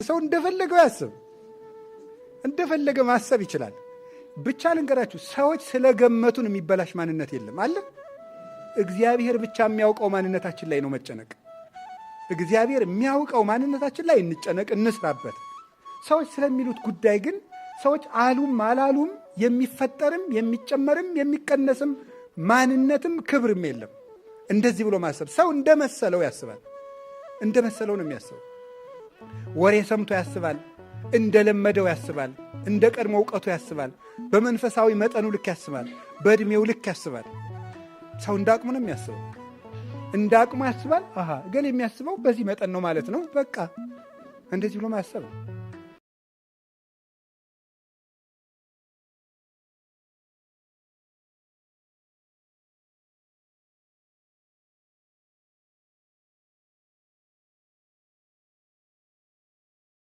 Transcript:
ሰው እንደፈለገው ያስብ፣ እንደፈለገ ማሰብ ይችላል። ብቻ ልንገራችሁ፣ ሰዎች ስለገመቱን የሚበላሽ ማንነት የለም አለ። እግዚአብሔር ብቻ የሚያውቀው ማንነታችን ላይ ነው መጨነቅ። እግዚአብሔር የሚያውቀው ማንነታችን ላይ እንጨነቅ፣ እንስራበት። ሰዎች ስለሚሉት ጉዳይ ግን ሰዎች አሉም አላሉም የሚፈጠርም የሚጨመርም የሚቀነስም ማንነትም ክብርም የለም። እንደዚህ ብሎ ማሰብ ሰው እንደመሰለው ያስባል። እንደመሰለው ነው የሚያስበው። ወሬ ሰምቶ ያስባል። እንደለመደው ያስባል። እንደ ቀድሞ እውቀቱ ያስባል። በመንፈሳዊ መጠኑ ልክ ያስባል። በዕድሜው ልክ ያስባል። ሰው እንደ አቅሙ ነው የሚያስበው። እንደ አቅሙ ያስባል። አሃ እገሌ የሚያስበው በዚህ መጠን ነው ማለት ነው። በቃ እንደዚህ ብሎ ማሰብ ነው።